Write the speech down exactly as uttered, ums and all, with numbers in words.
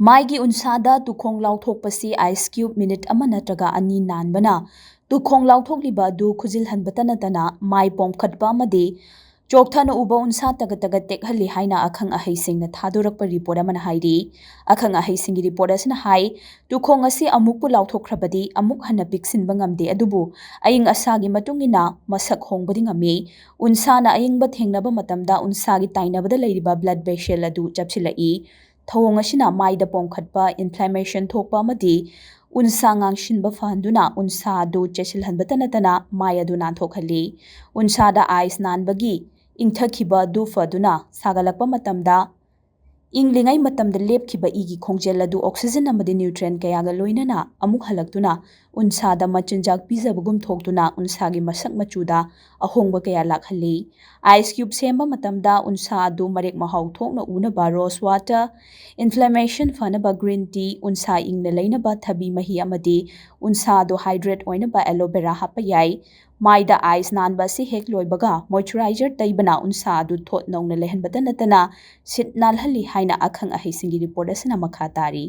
ꯃꯥꯏꯒꯤ ꯎꯟꯁꯥꯗ ꯇꯨꯈꯣꯡ ꯂꯥꯎꯊꯣꯛꯄꯁꯤ ice cube minute ꯑꯃ ꯅꯠꯇ꯭ꯔꯒ ꯑꯅꯤ ꯅꯥꯟꯕꯅ ꯇꯨꯈꯣꯡ ꯂꯥꯎꯊꯣꯛꯂꯤꯕ ꯑꯗꯨ ꯈꯨꯖꯤꯜꯍꯟꯕꯇ ꯅꯠꯇꯅ ꯃꯥꯏ ꯄꯣꯝꯈꯠꯄ ꯑꯃꯗꯤ ꯆꯣꯛꯊꯅ ꯎꯕ ꯎꯟꯁꯥ ꯇꯒꯠ ꯇꯒꯠ ꯇꯦꯛꯍꯜꯂꯤ ꯍꯥꯏꯅ ꯑꯈꯪ ꯑꯍꯩꯁꯤꯡꯅ ꯊꯥꯗꯣꯔꯛꯄ ꯔꯤꯄꯣꯔꯠ ꯑꯃꯅ ꯍꯥꯏꯔꯤ꯫ ꯑꯈꯪ ꯑꯍꯩꯁꯤꯡꯒꯤ ꯔꯤꯄꯣꯔꯠ ꯑꯁꯤꯅ ꯍꯥꯏ, ꯇꯨꯈꯣꯡ ꯑꯁꯤ ꯑꯃꯨꯛꯄꯨ ꯂꯥꯎꯊꯣꯛꯈ꯭ꯔꯕꯗꯤ ꯑꯃꯨꯛ ꯍꯟꯅ ꯄꯤꯛꯁꯤꯟꯕ ꯉꯝꯗꯦ, ꯑꯗꯨꯕꯨ ꯑꯏꯪ ꯑꯁꯥꯒꯤ ꯃꯇꯨꯡ ꯏꯟꯅ ꯃꯁꯛ ꯍꯣꯡꯕꯗꯤ ꯉꯝꯃꯤ꯫ ꯎꯟꯁꯥꯅ ꯑꯏꯪꯕ ꯊꯦꯡꯅꯕ ꯃꯇꯝꯗ ꯎꯟꯁꯥꯒꯤ ꯇꯥꯏꯅꯕꯗ ꯂꯩꯔꯤꯕ blood vessel ꯑꯗꯨ ꯆꯞꯁꯤꯜꯂꯛꯏ꯫ ꯊꯧꯑꯣꯡ ꯑꯁꯤꯅ ꯃꯥꯏꯗ ꯄꯣꯝꯈꯠꯄ, inflammation ꯊꯣꯛꯄ ꯑꯃꯗꯤ ꯎꯟꯁꯥ ꯉꯥꯡꯁꯤꯟꯕ ꯐꯍꯟꯗꯨꯅ ꯎꯟꯁꯥ ꯑꯗꯨ ꯆꯦꯠꯁꯤꯜꯍꯟꯕꯇ ꯅꯠꯇꯅ ꯃꯥꯏ ꯑꯗꯨ ꯅꯥꯟꯊꯣꯛꯍꯜꯂꯤ꯫ ꯎꯟꯁꯥꯗ ice ꯅꯥꯟꯕꯒꯤ ꯏꯪꯊꯈꯤꯕ ꯑꯗꯨ ꯐꯗꯨꯅ ꯁꯥꯒꯠꯂꯛꯄ ꯃꯇꯝꯗ ꯏꯪꯂꯤꯉꯩ ꯃꯇꯝꯗ ꯂꯦꯞꯈꯤꯕ ꯏꯒꯤ ꯈꯣꯡꯖꯦꯜ ꯑꯗꯨ oxygen ꯑꯃꯗꯤ nutrient ꯀꯌꯥꯒ ꯂꯣꯏꯅꯅ ꯑꯃꯨꯛ ꯍꯜꯂꯛꯇꯨꯅ ꯎꯟꯁꯥꯗ ꯃꯆꯤꯟꯖꯥꯛ ꯄꯤꯖꯕꯒꯨꯝ ꯊꯣꯛꯇꯨꯅ ꯎꯟꯁꯥꯒꯤ ꯃꯁꯛ ꯃꯆꯨꯗ ꯑꯍꯣꯡꯕ ꯀꯌꯥ ꯂꯥꯛꯍꯜꯂꯤ꯫ Ice cube ꯁꯦꯝꯕ ꯃꯇꯝꯗ ꯎꯟꯁꯥ ꯑꯗꯨ ꯃꯔꯦꯛ ꯃꯍꯥꯎ ꯊꯣꯛꯅ ꯎꯅꯕ rose water, inflammation ꯐꯅꯕ green tea, ꯎꯟꯁꯥ ꯏꯪꯅ ꯂꯩꯅꯕ ꯊꯕꯤ ꯃꯍꯤ ꯑꯃꯗꯤ ꯎꯟꯁꯥ ꯑꯗꯨ hydrate ꯑꯣꯏꯅꯕ aloe vera ꯍꯥꯞꯄ ꯌꯥꯏ꯫ ꯃꯥꯏꯗ ice ꯅꯥꯟꯕ ꯑꯁꯤ ꯍꯦꯛ ꯂꯣꯏꯕꯒ moisturizer ꯇꯩꯕꯅ ꯎꯟꯁꯥ ꯑꯗꯨ ꯊꯣꯠ ꯅꯧꯅ ꯂꯩꯍꯟꯕꯇ ꯅꯠꯇꯅ ꯁꯤꯠ ꯅꯥꯜꯍꯜꯂꯤ ꯍꯥꯏꯅ ꯑꯈꯪ ꯑꯍꯩꯁꯤꯡꯒꯤ ꯔꯤꯄꯣꯔꯠ ꯑꯁꯤꯅ ꯃꯈꯥ ꯇꯥꯔꯤ꯫